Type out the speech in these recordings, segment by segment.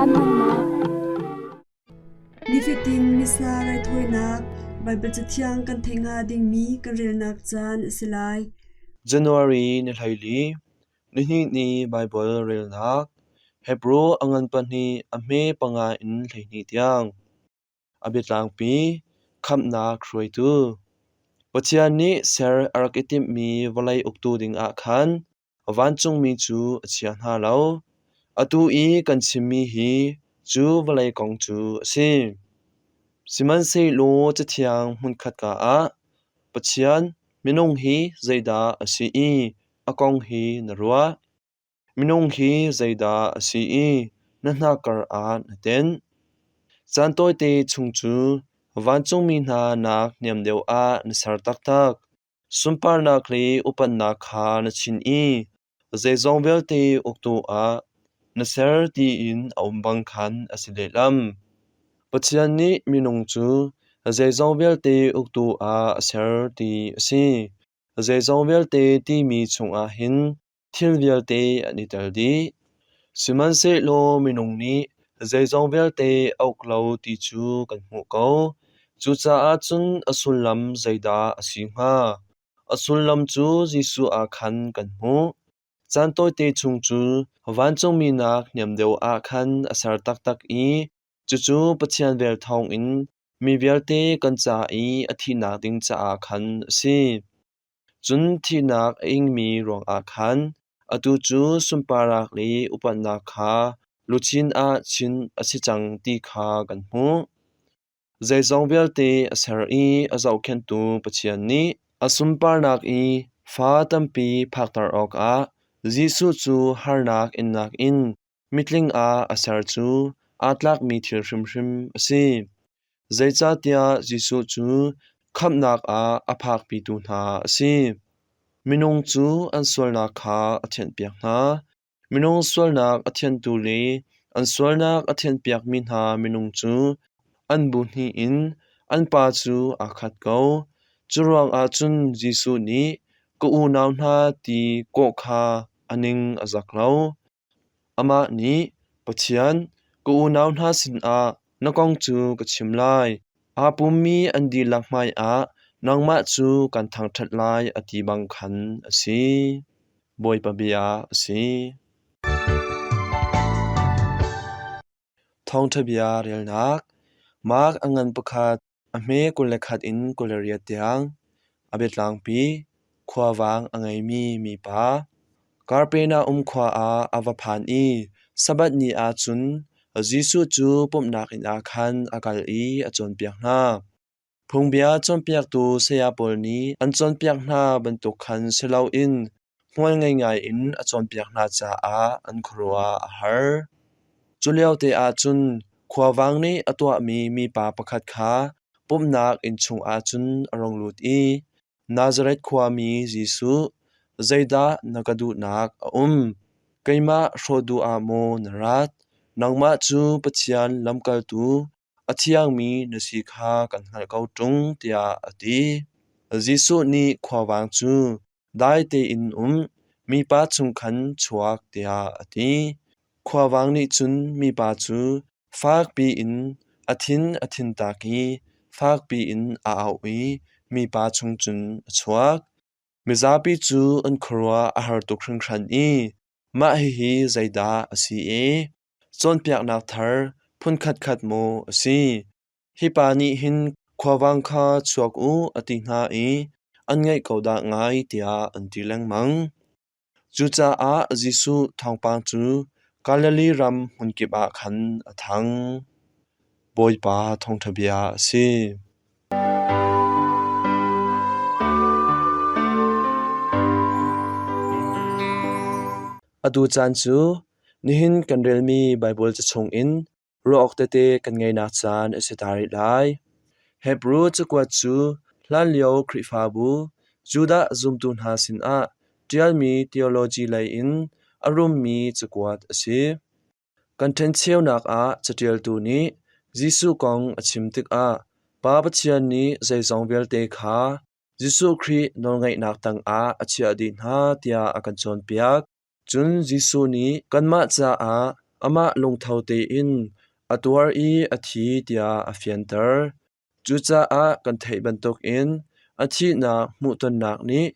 Caan hmannak. Nifatin Missa raithawinak Baibal Cathiang kan theih hnga dingmi kan relnak caan a si lai. January ni 14, nihnih ni Baibal relnak Hebru a ngan pahnih a hme panga in 12 tiang. A biatlangpi khamhnak hruaitu. Pathian nih ser a rak i timhmi vawlei uktu dingah khan vancungmi cu a chia hna lo. Atu i kan chimmi hi cu vawlei kong cu a si. Sihmanhsehlaw Cathiang hmunkhat ka ah Pathian minung hi zeidah a si i a kong hi na ruah? Minung hi zeidah a si i na hnakkar ah na tenh? Caan tawite chung cu vancungmi hna nak niam deuh ah na ser taktak. Sunparnak le upatnak kha na chinh i zeizong vialte uktu ah na ser tiin a um bang khan a si lehlam. Pathian nih minung cu zeizong vialte uktu ah a ser ti a si. Zeizong vialte timi chungah hin thil vialte an i tel dih. Sihmanhsehlaw minung nih zeizong vialte a uk lo ti cu kan hmuh ko. Cucaah cun a sullam zeidah a si hnga? A sullam cu Jesuh ah khan kan hmuh. Caan tawite chung cu vancungmi nak niam deuh ah khan a ser taktak i cucu Pathian vel thawngin mi vialte kan ca i a thihnak ding caah khan a si. Cun thihnak a ingmi ruangah khan atu cu sunparnak le upatnak kha luchin ah chin a si cang ti kha kan hmuh. Zeizong vialte a ser i a zohkhenhtu Pathian nih a sunparnak i fa tampi phakter awkah Jesuh cu harnak innak in Mitling ah a ser cu aa tlakmi thil hrimhrim a si. Zeicahtiah Jesuh cu khamhnak ah a phakpitu hna a si. Minung cu an sualnak kha a thianhpiak hna. Minung sualnak a thianhtu le an sualnak a thianhpiakmi hna minung cu an bu hnih in an pa cu aa khat ko. Curuangah cun Jesuh nih ka unau hna ti kawh kha a ning a zak lo. Amah nih, Pathian, ka unau hna sinah na kong cu ka chim lai. Aa pummi an dihlak hmaiah nangmah cu kan thangṭhat lai, a ti bang khan a si. Bawipa bia a si. Thawngṭha bia relnak Mark a ngan pakhat A hme 21 in 28 tiang a biatlangpi khuavang a ngeimi mipa Kapernaum khua ah a va phan i Sabbath ni ah cun Jesuh cu pumhnak inn ah khan a kal i a cawnpiak hna. Phungbia cawnpiaktu saya pawl nih an cawnpiak hna bantuk khan si loin Hmual ngei ngaiin a cawnpiak hna caah an khuaruah a har. Cu liote ah cun khuavang nih a tuahmi mipa pakhat kha pumhnak inn chungah cun a rung lut i, Nazareth khuami Jesuh, zeidah na ka duhnak a um? Keimah hrawh duh ah maw na rat? Nangmah cu Pathian lamkaltu a thiangmi na si kha kan hngalh ko ṭung, tiah a ti. Jesuh nih khuavang cu Dai tein um, mipa chung khan chuak, tiah a ti. Khuavang nih cun mipa cu fakpi in a thin a thintak i fakpi in a auh i mipa chung cun a chuak. Mizapi cu an khuaruah a har tuk hringhran i, Mah hihi zeidah a si e? Cawnpiaknak thar phunkhatkhat maw a si? Hi pa nih hin khuavang kha chuak u a ti hna i an ngaih ko dah ngai tiah an ti lengmang. Cucaah Jesuh thawngpang cu Galilee ram hmunkip ah khan a thang. Bawipa thawngṭha bia a si. Atu caan cu nihin kan relmi Baibal ca chungin ruah awk tete kan ngeihnak caan a si ta rih lai. Hebru cakuat cu hlanlio Khrihfabu Judah zumtu hna sinah ṭialmi theology lei in a rummi cakuat a si. Kan ṭhencheunak ah caṭialtu nih Jesuh kong a chim tikah Pa Pathian nih zeizong vialte kha Jesuh Khrih nawlngeihnak tangah a chiah dih hna tiah a kan cawnpiak. Cun Jesuh nih kanmah caah amah lungtho tein a tuar i a thi tiah a fianter. Cucaah kan theih bantukin a thihnak hmuhtonnak nih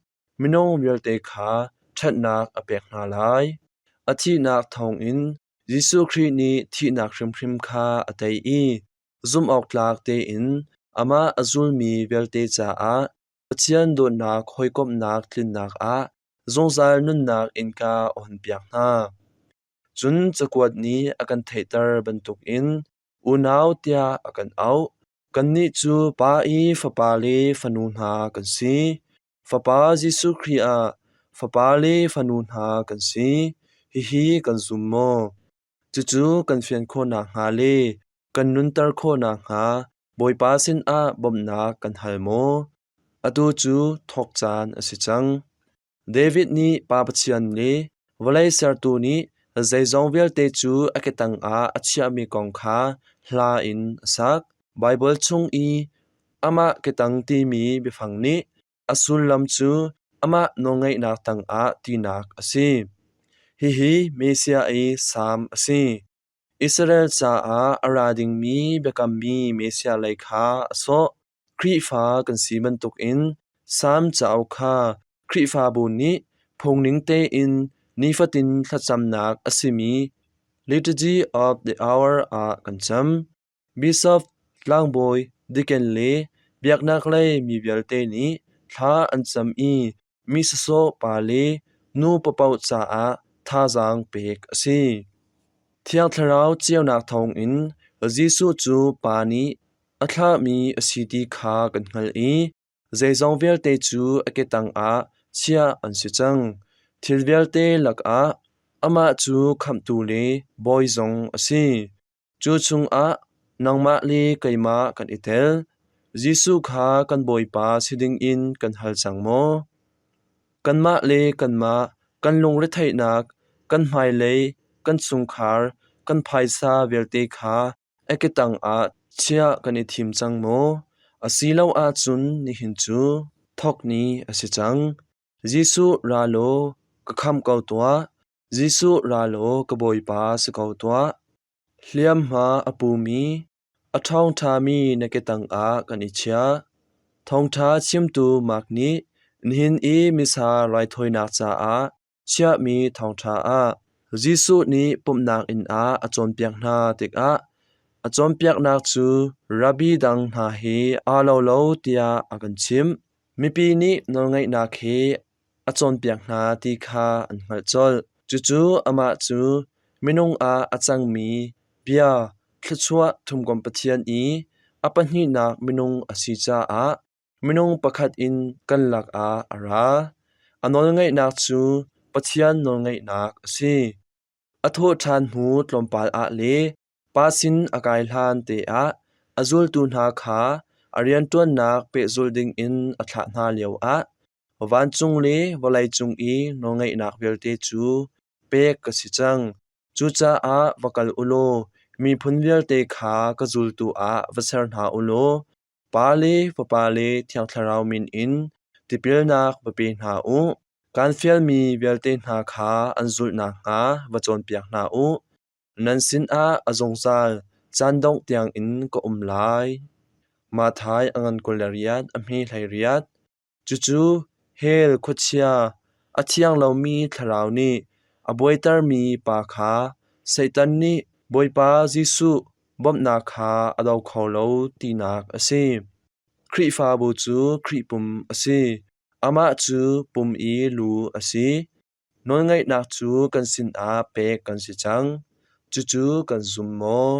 minung vialte kha ṭhatnak a pek hna lai. A thihnak thawngin Jesuh Khrih nih thihnak hrimhrim kha a tei i zumhawktlak tein amah a zulmi vialte caah Pathian dawtnak hawikomhnak tlinnak ah zungzal nunnak innka a hunpiak hna. Cun cakuat nih a kan theihter bantukin unau tiah a kan auh. Kannih cu Pa i fapa le fanu hna kan si. Fapa Jesuh Khrih ah fapa le fanu hna kan si. Hihi kan zum maw? Cucu kan fian khawh nakhnga le kan nunter khawh nakhnga Bawipa sinah bawmhnak kan hal maw? Atu cu thawk caan a si cang. David nih Pa Pathian le vawlei sertu nih zeizong vialte cu a ke tangah a chiahmi kong kha hla in a sak. Baibal chung i amah ketang timi biafang nih a sullam cu amah nawlngeihnak tangah tinak a si. Hihi Messiah i Salm a si. Israel caah a ra dingmi biakammi Messiah lei kha a sawh. Khrihfa kan si bantukin Salm cauk kha Khrihfabu nih phungning tein nifatin thlacamnak a simi Liturgy of the Hour ah kan cam. Bishop, tlangbawi, deacon le biaknak lei mi vialte nih thla an cam i mi sawsawh pa le nu paohpaoh caah thazaang pek a si. Thiang Thlarau ceunak thawngin Jesuh cu Pa nih a thlahmi a si ti kha kan hngalh i zeizong vialte cu a ke tangah chiah an si cang. Thil vialte lakah amah cu Khamhtu le Bawi zong a si. Cu chungah nangmah le keimah kan i tel. Jesuh kha kan Bawipa si dingin kan hal cang maw? Kanmah le kanmah kan lungretheihnak, kan hmailei, kan chungkhar, kan phaisa vialte kha a ke tangah chiah kan i thim cang maw? Asilo ahcun nihin cu thawk ni a si cang. Jesuh ra law ka khamh ko tuah. Jesuh ra law ka Bawipa si ko tuah. Hliamhma a pumi, a ṭhawngṭhami na ke tangah kan i chiah. Thawngṭha chimtu Mark nih nihin i Missa raithawinak caah chiahmi thawngṭha ah Jesuh nih pumhnak inn ah a cawnpiak hna tikah a cawnpiaknak cu rabbi dang hna he aa lo lo tiah a kan chimh. Mipi nih nawlngaihnak he a cawnpiak hna ti kha an hngalh colh. Cucu amah cu minung ah a cangmi bia thluachuah thumkomh Pathian i a pahnihnak minung a si caah minung pakhat in kan lakah a ra. A nawlngaihnak cu Pathian nawlngaihnak a si. A thawhṭhan hnu tlawmpal ah le Pa sin a kai hlan te ah a zultu hna kha a rianṭuannak pehzulh dingin a thlah hna lioah vancung le vawleicung i nawlngeihnak vialte cu pek ka si cang. Cucaah va kal u law miphun vialte kha ka zultu ah va ser hna u law Pa le Fapa le Thiang Thlarau min in tipilnak va pe hna u. Kaan fialmi vialte hna kha an zulh nakhnga va cawnpiak hna u. Nan sinah a zungzal caan dongh tiangin ka um lai. Matthai a ngan 28 a hme 18. Cucu hell khuachia a thiang lomi thlarau nih a buaitermi pa kha Satan nih Bawipa Jesuh bawmhnak kha a do kho lo tinak a si. Khrihfabu cu Khrih pum a si. Amah cu pum i lu a si. Nawlngaihnak cu kan sinah pek kan si cang. Cucu kan zum maw?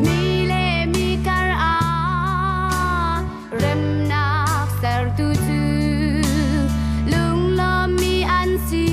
Mi le mi kar ah remnak sertu cu lunglawmmi an si.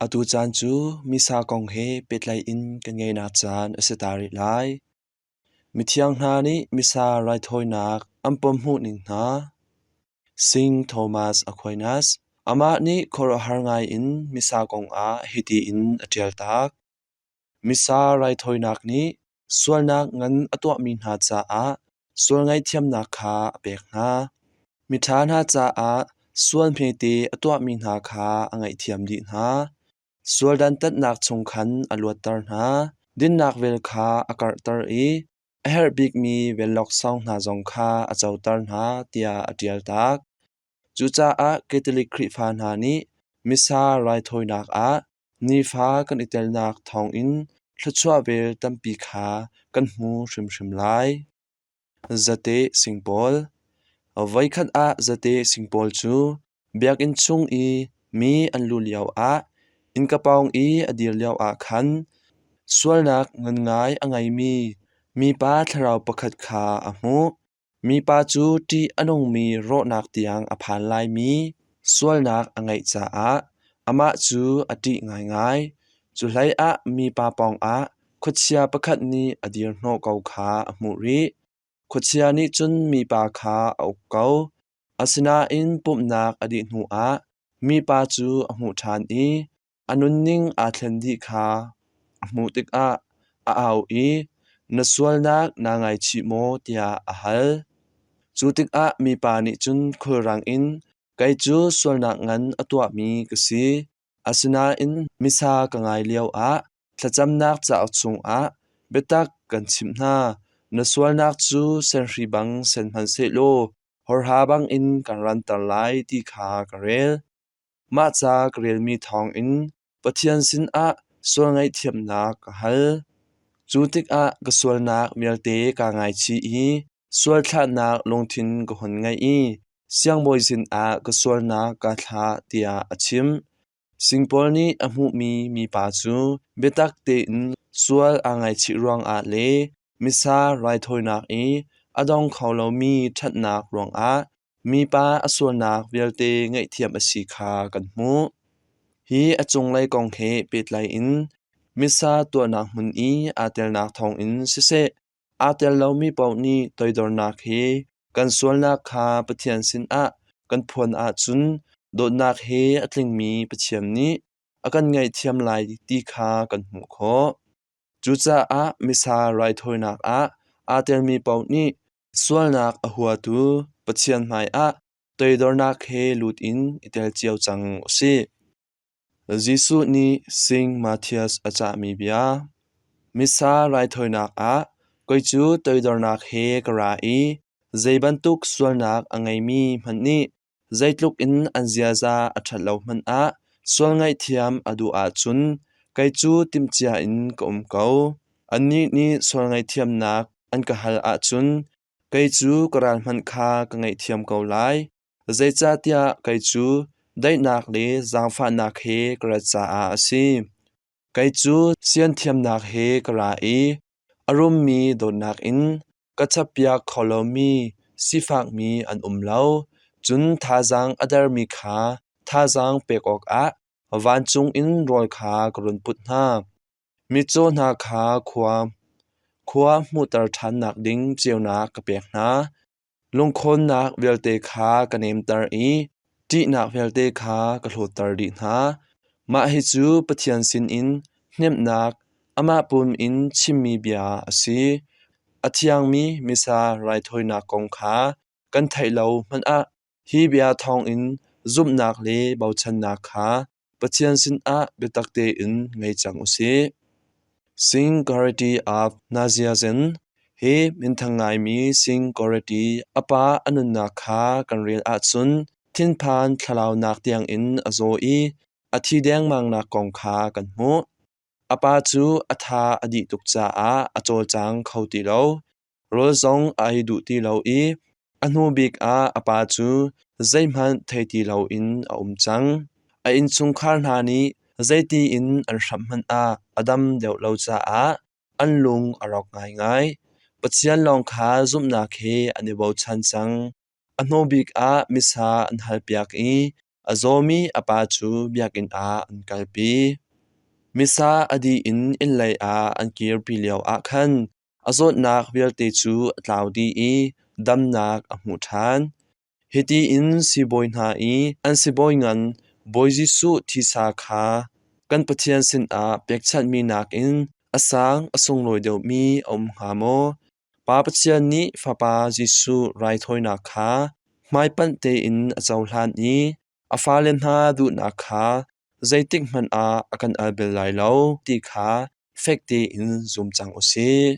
Atu caan cu Missa kong he pehtlaih in kan ngeihnak caan a si ta rih lai. Mithiang hna nih Missa raithawinak an pom hmuhning hna. Saint Thomas Aquinas, amah nih khuaruahhar ngaiin Missa kongah hiti in a ṭialtak. Missa raithawinak nih sualnak ngan a tuahmi hna caah sual ngaihthiamnak kha a pek hna. Miṭha hna caah sual hmete a tuahmi hna kha a ngaihthiam dih hna. Sual dantatnak chung khan a luatter hna. Dinnak vel kha a karhter i a herh bikmi vel laksawng hna zong kha a coter hna, tiah a ṭialtak. Cucaah Catholic Khrihfa hna nih Missa raithawinak ah nifa kan i telnak thawngin thluachuah vel tampi kha kan hmu hrimhrim lai. Zate singpawl. Voikhat ah zate singpawl cu biakinn chung i mi an luh lioah innka pawng i a dir lioah khan sualnak ngan ngai a ngeimi mipa thlarau pakhat kha a hmuh. Mipa cu ṭih a nungmi rawhnak tiang a phan laimi sualnak a ngeih caah amah cu a ṭih ngaingai. Cu hleiah mipa pawngah khuachia pakhat nih a dirhnawh ko kha a hmuh rih. Khuachia nih cun mipa kha a uk ko. Asinain pumhnak a dih hnuah mipa cu a hmuh ṭhan i a nunning aa thlen dih kha a hmuh tikah a au i, “Na sualnak naa ngaichih maw?” tiah a hal. Cu tikah mipa nih cun khulrang in, “Kei cu sualnak ngan a tuahmi ka si. Asinain Missa ka ngai lioah thlacamnak cauk chungah biatak kan chimh hna, na sualnak cu senhri bang sen hmanhsehlaw horha bangin kan ranter lai ti kha ka rel. Mah ca ka relmi thawngin Pathian sinah sual ngaihthiamnak ka hal. Cu tikah ka sualnak vialte kaa ngaichih i sual thlahnak lungthin ka hun ngei i siangbawi sinah ka sualnak kaa thlah tiah a chimh. Singpaul nih a hmuhmi mipa cu biatak tein sual aa ngaichih ruangah le Missa raithawinak i a dong kho lomi ṭhatnak ruangah mipa a sualnak vialte ngaihthiam a si kha kan hmuh. Hi a cunglei kong he pehtlai in Missa tuahnak hmun i aa telnak thawngin siseh, aa tel lomi paoh nih toidornak he kan sualnak kha Pathian sinah kan phuan ahcun dawtnak he a tlingmi Pathian nih a kan ngaihthiam lai ti kha kan hmuh khawh. Cucaah Missa raithawinak ah aa telmi paoh nih sualnak a huatu Pathian hmaiah toidornak he lut in i tel cio cang u sih. Jesuh nih Sing Matthias a cahmi bia. Missa raithawinak ah kei cu toidornak he ka ra i zei bantuk sualnak a ngeimi hmanh nih zeitluk in an ziaza a ṭhat lo hmanh ah sual ngaihthiam a duh ahcun kei cu timhcia in ka um ko. Annih nih sual ngaihthiamnak an ka hal ahcun kei cu ka ral hmanh kha ka ngaihthiam ko lai. Zeicahtiah kei cu daihnak le zaangfahnak he ka rat caah a si. Kei cu sianthiamnak he ka ra i a rummi dawtnak in ka chappiak kho lomi sifakmi an um lo. Cun thazaang a dermi kha thazaang pek awkah vancung in rawl kha ka run put hna. Mitcaw hna kha khua hmuhter ṭhannak ding ceunak ka pek hna. Lungkhawnnak vialte kha ka nemter i ṭihnak vialte kha ka hlawtter dih hna. Mah hi cu Pathian sinin hnemhnak amah pum in chimmi bia a si. A thiangmi Missa raithawinak kong kha kan theih lo hmanh ah hi bia thawngin zumhnak le bochannak kha Pathian sinah biatak tein ngei cang u sih. Singularity of Nazianzen hi minthang ngaimi singularity a pa a nunnak kha kan rel ahcun thinphan thlalaunak tiangin a zaw i a thi dengmangnak kong kha kan hmuh. A pa cu a tha a dih tuk caah a cawlcang kho ti lo. Rawl zong a ei duh ti lo i a hnu bik ah a pa cu zeihmanh thei ti loin a um cang. A innchungkhar hna nih zeiti in an hramh hmanh ah a dam deuh lo caah an lung a rawk ngaingai. Pathian lawng kha zumhnak he an i bochan cang. A hnu bik ah missa an halpiak i. A zawmi a pa cu biakinn ah an kalpi. Missa a dih in inn lei ah an kirpi lioah khan a zawtnak vialte cu a tlau dih i damnak a hmuh ṭhan. Hiti in siibawi hna i an sibawi ngan Bawi Jesuh thisa kha kan Pathian sinah pekchanhmi nakin a sang a sunglawi deuhmi a um hnga maw? Pa Pathian nih Fapa Jesuh raithawinak kha hmaipanh tein a cohlan i a fale hna duhnak kha zeitikhmanh ah a kan al bal lai lo ti kha fek tein zum cang u sih.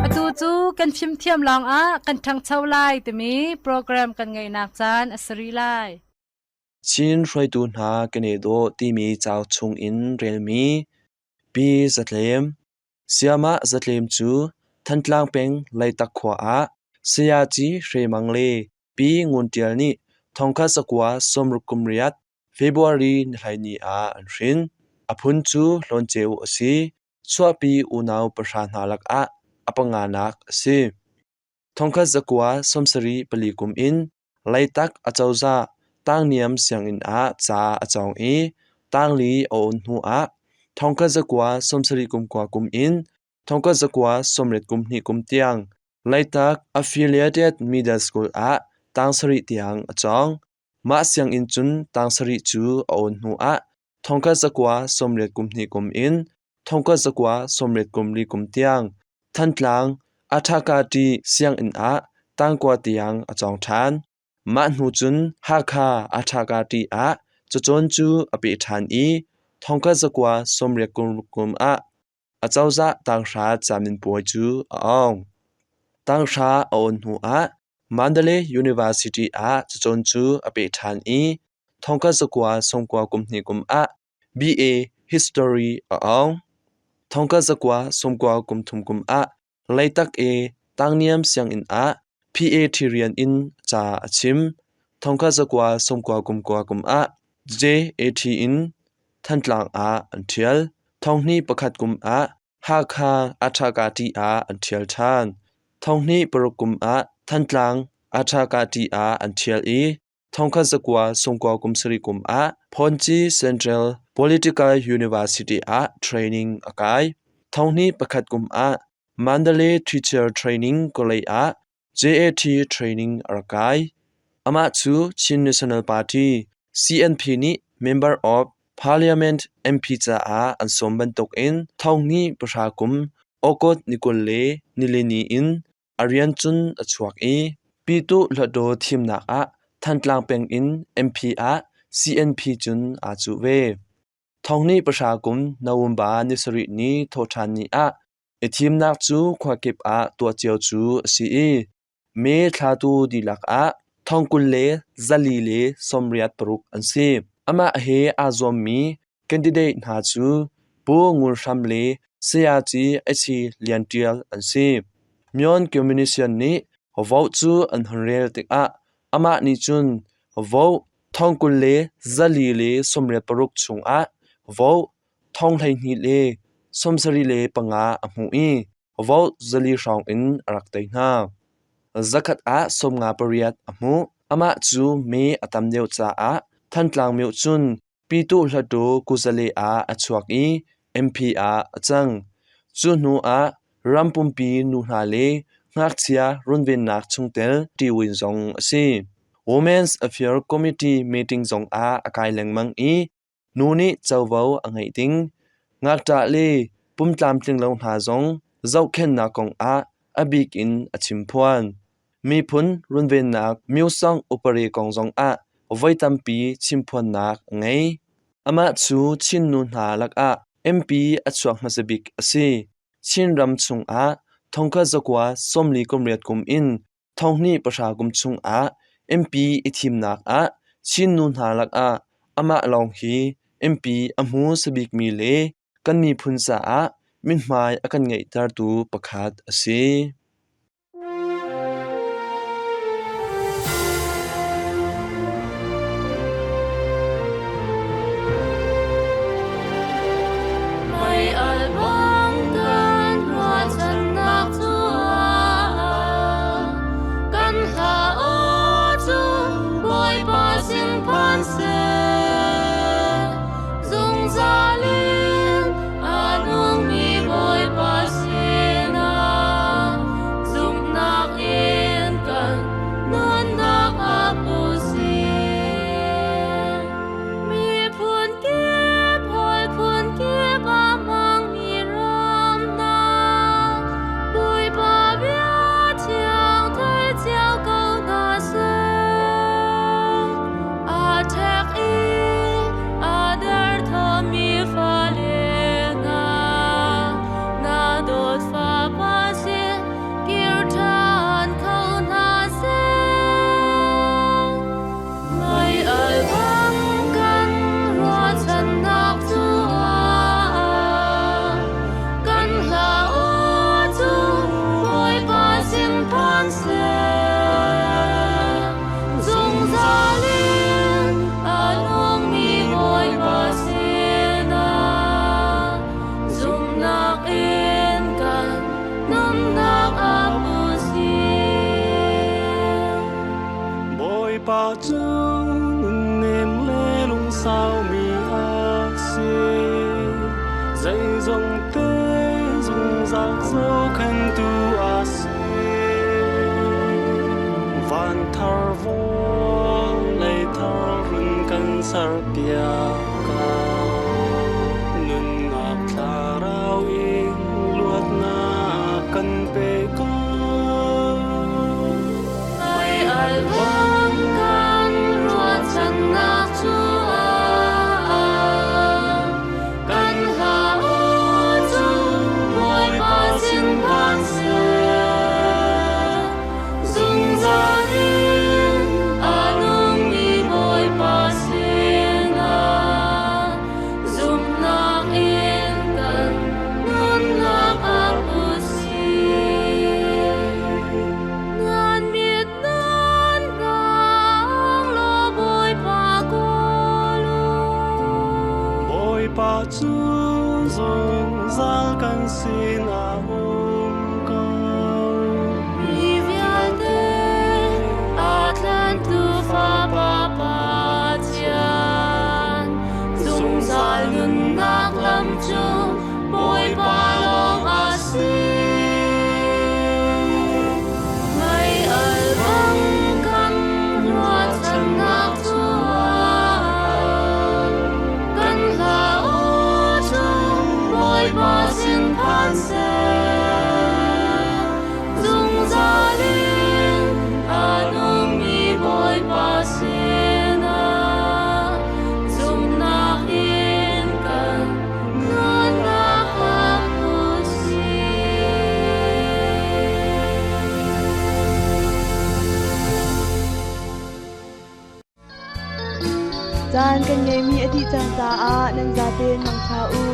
Atu cu kan fimthiam lawngah kan ṭhangcho lai timi program kan ngeihnak caan a si rih lai. Chin hruaitu hna kan i dawh timi cauk chungin relmi Pi Zatlem Siamah Zatlem cu Thantlang peng Leitak khua ah Sayaci Hre Mang le Pi Ngun Ṭial nih thongkhat zakua sawmruk kum riat February ni hleihnih ah an hrin. A phun cu Hlawnceu a si. Chuahpi unau pahra hna lakah a panganak a si. Thongkhat zakua sawmsarih pali kum in Leitak acozah tangniam sianginn ah ca a cawng i tangli a awn hnu ah thongkhat zakua sawmsarih kum kua kum in thongkhat zakua sawmriat kum hnih kum tiang Leitak Affiliated Middle School ah tang sarih tiang a cawng. Mah sianginn cun tang sarih cu a awn hnu ah thongkhat zakua sawmriat kum hnih kum in thongkhat zakua sawmriat kum li kum tiang Thantlang Athakati sianginn ah tangkua tiang a cawng ṭhan. Mah hnu cun Hakha Athakati ah cacawn cu a peh ṭhan i thongkhat zakua sawmriat kum kum ah acozah tanghra caminpuai cu a awng. Tanghra a awn hnu ah Mandalay University ah cacawn cu a peh ṭhan i thongkhat zakua sawmkua kum hnih kum ah BA History a awng. Thongkhat zakua sawmkua kum thum kum ah Leitak i tangniam sianginn ah PAT rian in ca a chim. Thongkhat zakua sawmkua kum kua kum ah JAT in Thantlang ah an ṭhial. Thonghnih pakhat kum ah Hakha Aṭhakati ah an ṭhial ṭhan. Thonghnih paruk kum ah Thantlang Aṭhakati ah an ṭhial i thongkhat zakua sungkua kum sarih kum ah Phonci Central Political University ah training a kai. Thonghnih pakhat kum ah Mandalay Teacher Training College ah JAT training a rak kai. Amah cu Chin National Party CNP nih Member of Parliament MP caah an sawm bantukin thonghnih pahra kum August ni 20 le nilini in a rian cun a chuak i Pyituh Hluttaw thimnak ah Thantlang peng in MP ah CNP cun aa cuh ve. Thonghnih pahra kum November ni sarih ni thawhṭhan ni ah i thimnak cu khuakip ah tuah cio cu a si i mee thlatu dihlak ah thong 20 le 400 le 86 an si. Amah he aa zuammi candidate hna cu Pu Ngun Hram le Sayaci H. Lian Ṭial an si. Myon Communist nih vote cu an hun rel tikah amah nih cun vote thong 20 le 400 le 86 chungah vote thong 12 le 75 a hmuh i vote 400 hrawng in a rak tei hna. Zakhat ah 58 a hmuh. Amah cu mee a tam deuh caah Thantlang myo cun Pyituh Hluttaw Kuzale ah a chuak i MP ah a cang. Cu hnu ah ram pumpi nu hna le ngakchia runvennak chungtel ṭiwin zong a si. Women's Affairs Committee meeting zong ah a kai lengmang i Nu nih covo a ngeih ding, ngakṭah le pumtlamtling lo hna zong zohkhenhnak kongah a bik in a chimphuan. Miphun runvennak Myosong upari kong zongah voi tampi chimphuannak a ngei. Amah cu Chin nu hna lakah MP a chuak hmasa bik a si. Chinram chungah thongkhat zakua 48 kum in Thonghnih pahra kum chungah MP i thimnak ah Chin nu hna lakah amah lawng hi MP a hmu sabikmi le kan miphun caah mithmai a kan ngeihtertu pakhat a si. Bawipa cu nunnem le lungsaumi a si. Zeizong te zungzal zohkhenhtu a si. Van thar vawlei thar run kan serpiak ko. Nunnak thlarau in luatnak kan pe ko. Mei alh bang kan ruahchannak cu kan hla aw cu Bawipa sin phan seh. Zungzal in a nungmi Bawipa sinah zumhnak in kan nunnak ap u sih. Nan mit nan ngang law Bawipa kawl u. Bawipa cu zungzal kan sinah um ko. Mi vialte a tlantu Fapa Pathian, zungzal nunnak lam cu Bawipa lawng a si. Mei alh bang kan ruahchannak cu kan hla aw cu Bawipa sin phan seh. Zungzal in a nungmi Bawipa sinah zumhnak in kan nunnak ap u sih. Caan kan ngeimi a dih cang caah nan zaten mangṭha u.